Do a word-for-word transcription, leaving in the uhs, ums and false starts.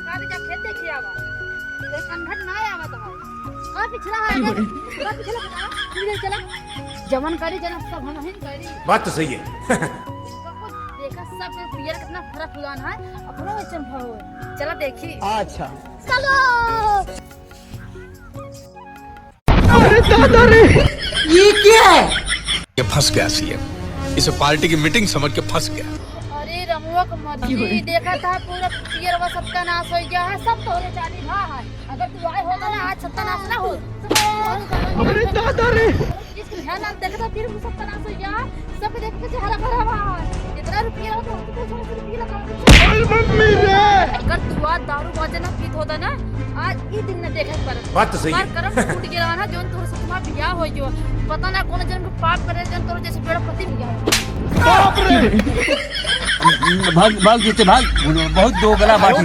काले जा खेत देखिया बा। तेरे कन्हट ना आवा तो भाई। का पिछला है? का पिछला बता? तू इधर चला। जवन करी जना सब हम ही करी। बात तो सही है। सब कुछ देखा, सब के पियर कितना फरक हुआ ना है। अपनो वैसे भाव है। चला देखी। अच्छा। चलो। अरे दादा रे, ये क्या है? ये फंस गया सीएम, इसे पार्टी की मीटिंग समझ के फंस गया। अरे रमुआ का मर्जी, देखा था पूरा पियरवा सत्यानाश हो गया है, सब तोरे चाली भा है। अगर तू आए होता ना, आज सत्यानाश ना हो। अरे दादा रे। इसको ध्यान ना देखा था, फिर वो सत्यानाश हो गया। सब देख के हरा भरा बा। इतना रुपया हो तो हमको कुछ रुपया लगा दे। अरे मम्मी रे। अगर तू आज दारू गांजा ना पीत होता ना, आज ई दिन ना देखे पर। बात तो सही है। हमार करम फूट गया ना, जोन तोर से तुम्हार बियाह हो गयो। पता ना कौन जन्म के पाप करे, जन तोर जैसे बेड़ा पति मिल गया। बाप रे। भाग, भाग, जैसे भाग। बहुत दोगला बात है।